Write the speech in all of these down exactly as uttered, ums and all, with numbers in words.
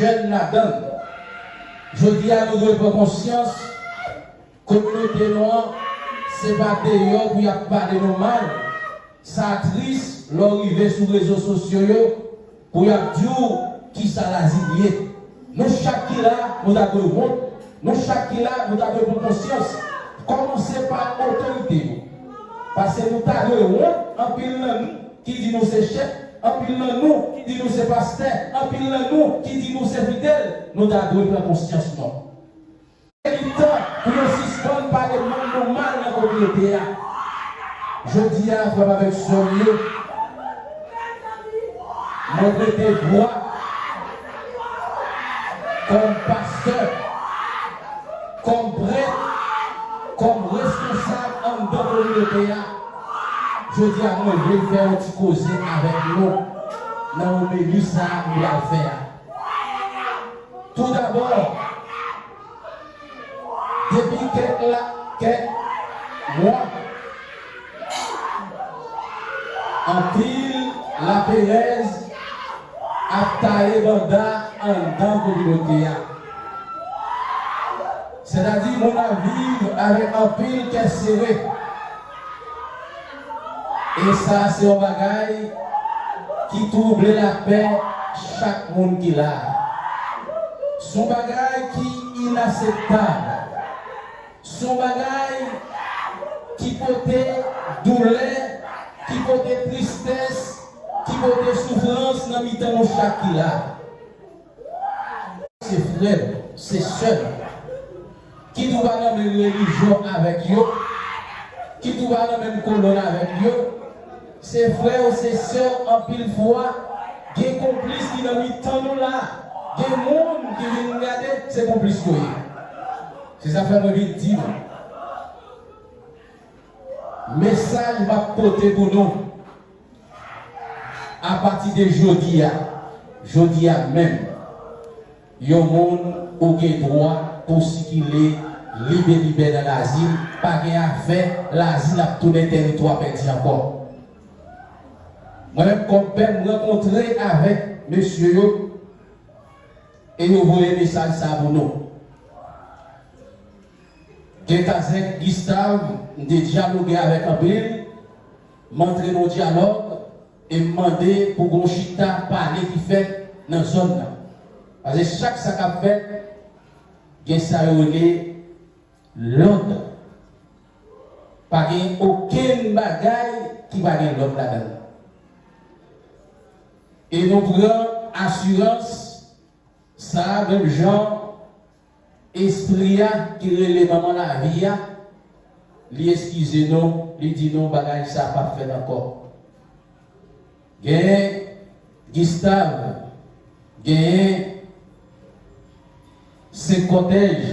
jèn ladan l. Jodi a, nou dwe pran konsyans, kominote nou an, se pa deyò pou y ap pale nou mal. Sa tris lè w rive sou rezo sosyo yo pou y ap di w kisa Lazil ye. Nou chak ki la, nou ta dwe wont. Nou chak ki la, nou ta dwe pran konsyans. Kòmanse pa otorite yo. Paske nou ta dwe wont, anpil nan nou ki di nou se chèf, anpil nan nou ki di nou se pastè, anpil nan nou ki di nou se fidèl, nou ta dwe pran konsyans nou. Li tan pou yo sispann pale moun nou mal nan kominote a. Jodi a, frè m avèk sè m yo, mwen prete vwa kòm pastè, kòm prèt, kòm responsab anndan kominote a. Jodi a, mwen vle fè yon ti koze avèk nou nan yon meni sa a m pral fè a. Toudabò, depi kèk la, kèk mwa, anpil laperèz ap taye banda anndan kominote a. Sètadi, moun ap viv avèk anpil kè sere. E sa se yon bagay ki twouble lapè chak moun ki la a. Se yon bagay ki inaseptab. Se yon bagay ki pote doulè, ki pote tristès, ki pote soufrans nan mitan nou chak ki la. Se frè, se sè, kit ou pa nan menm relijyon avèk yo, kit ou pa nan menm kolòn avèk yo, se frè w, se sè w, anpil fwa, gen konplis ki nan mitan nou la. Gen moun ki vin gade, se konplis yo ye. Se sa fè mwen vin di nou. Mesaj m ap pote pou nou, apati de jodi a, jodi a menm, yon moun ou gen dwa pou w sikile libelibè nan Lazil, pa gen afè Lazil ap tounen tèritwa pèdi ankò. Mwen menm kòm pè, m rankontre avèk mesye yo e yo voye mesaj sa a pou nou. Gen kazèk Gustave, m te dyaloge avèk anpil, m antre nan yon dyalòg e m mande pou gon chita pale ki fèt nan zòn nan. Paske chak sa k ap fèt, gen sa yo rele lòd. Pa gen okenn bagay ki pa gen lòd ladan l. E nou pran asirans sa a, menm jan espri a ki rele manman lavi a, li eskize nou, li di nou bagay sa a p ap fèt ankò. Genyen Gustave, genyen Sen Kòtèj,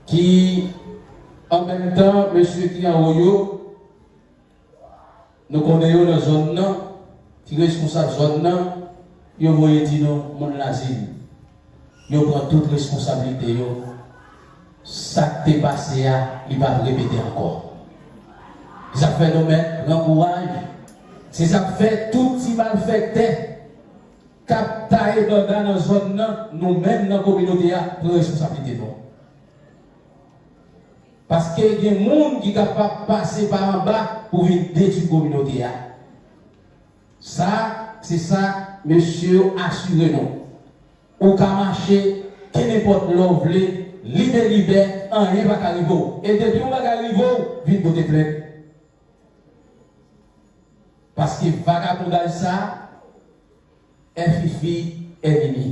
ki an menm tan mesye ki anwo yo, nou konnen yo nan zòn nan, ki responsab zòn nan, yo voye di nou moun Lazil. Yo pran tout responsablite yo. Sa k te pase a, li p ap repete ankò. Se sa k fè nou mèt pran kouraj. Se sa k fè tout ti malfèktè k ap taye banda nan zòn nan, nou menm nan kominote a, pran responsablite nou. Paske gen moun ki kapab pase pa anba pou vin detwi kominote a. Sa, se sa mesye yo asire nou. Ou ka mache kenenpòt lè w vle, libelibè, anyen pa ka rive w. E depi yon bagay rive w, vin pote plent. Paske vagabondaj sa, F I F I, F I F I,